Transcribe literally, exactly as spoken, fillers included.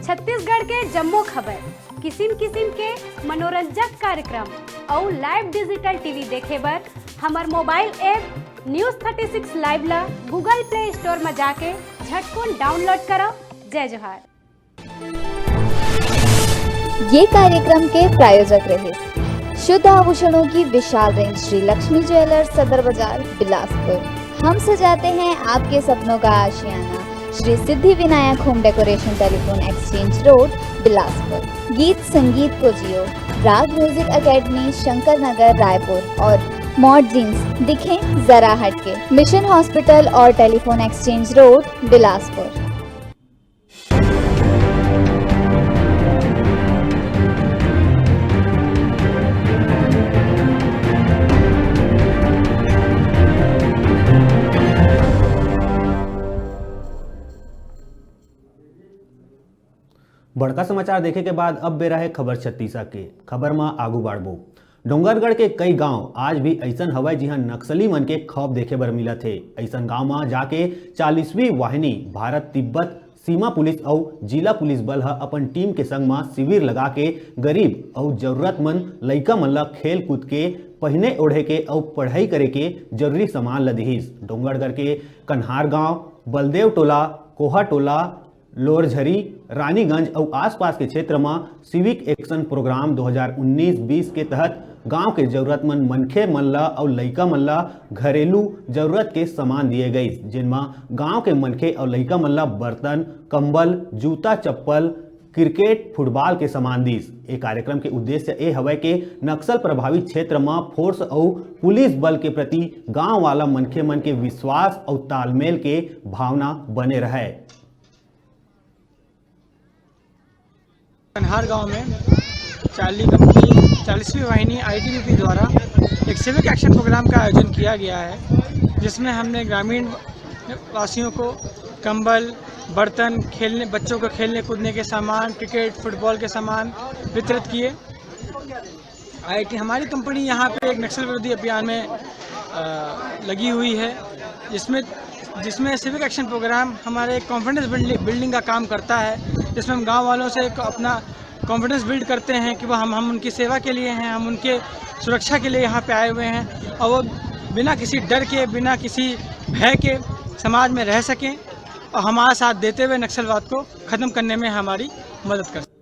छत्तीसगढ़ के जम्मो खबर, किसिम किसिम के मनोरंजक कार्यक्रम अउ live digital T V देखे बर हमर mobile app News Thirty Six Live ला Google Play Store म जाके झटकुन download करव। जय जोहार। ये कार्यक्रम के प्रायोजक रहे शुद्ध आभूषणों की विशाल रेंज श्री लक्ष्मी ज्वेलर्स, सदर बाजार, बिलासपुर। हम सजाते हैं आपके सपनों का आशियाना। Shri Siddhi Vinayak home decoration, telephone exchange road, Bilaspur. गीत संगीत को जियो, राग म्यूजिक एकेडमी, शंकर नगर, रायपुर और मॉड जींस, दिखें जरा हटके, मिशन हॉस्पिटल और टेलीफोन एक्सचेंज रोड, बिलासपुर। बड़का समाचार देखे के बाद अब बेरा हे खबर छत्तीसा के। खबर म आगू बाढ़बो। डोंगरगढ़ के कई गांव आज भी अइसन हवय, जिहां नक्सली मन के खौफ देखे बर मिलत हे। अइसन गांव म जाके चालीसवीं वाहिनी भारत तिब्बत सीमा पुलिस अउ जिला पुलिस बल ह अपन टीम के संग म शिविर लगा के गरीब अउ जरूरतमंद लइका मन ल खेल कूद के, पहिने ओढ़े के अउ पढ़ाई करे के जरूरी सामान ल दिहिस। डोंगरगढ़ के कन्हार गांव, बलदेव टोला, कोहा टोला, लोरझरी, रानीगंज अउ आसपास के क्षेत्र म सिविक एक्शन प्रोग्राम दो हज़ार उन्नीस बीस के तहत गांव के जरूरतमंद मनखे मन ल अउ लइका मन ल घरेलू जरूरत के सामान दिए गइस, जेन म गांव के मनखे अउ लइका मन ल बर्तन, कंबल, जूता, चप्पल, क्रिकेट, फुटबॉल के सामान दिस। ए कार्यक्रम के उद्देश्य ए हवय के नक्सल प्रभावित क्षेत्र म फोर्स अउ पुलिस बल के प्रति गांव वाला मनखे मन के विश्वास अउ तालमेल के भावना बने रहय। कन्हार गांव में चार्ली कंपनी, चालीसवीं वाहिनी आईटीबीपी द्वारा एक सिविक एक्शन प्रोग्राम का आयोजन किया गया है, जिसमें हमने ग्रामीण वासियों को कंबल, बर्तन, खेलने, बच्चों को खेलने कूदने के सामान, क्रिकेट, फुटबॉल के सामान वितरित किए। आईटी, हमारी कंपनी यहाँ पे एक नक्सल विरोधी अभियान में, अ, लगी हुई है, जिसमें, जिसमें सिविक एक्शन प्रोग्राम हमारे कॉन्फिडेंस बिल्डिंग, बिल्डिंग का काम करता है, जिसमें हम गांव वालों से एक अपना कॉन्फिडेंस बिल्ड करते हैं कि वो हम, हम उनकी सेवा के लिए हैं, हम उनके सुरक्षा के लिए यहाँ पे आए हुए हैं और वो बिना किसी डर के, बिना किसी भय के समाज में रह सकें और हमारा साथ देते हुए नक्सलवाद को ख़त्म करने में हमारी मदद कर सकें।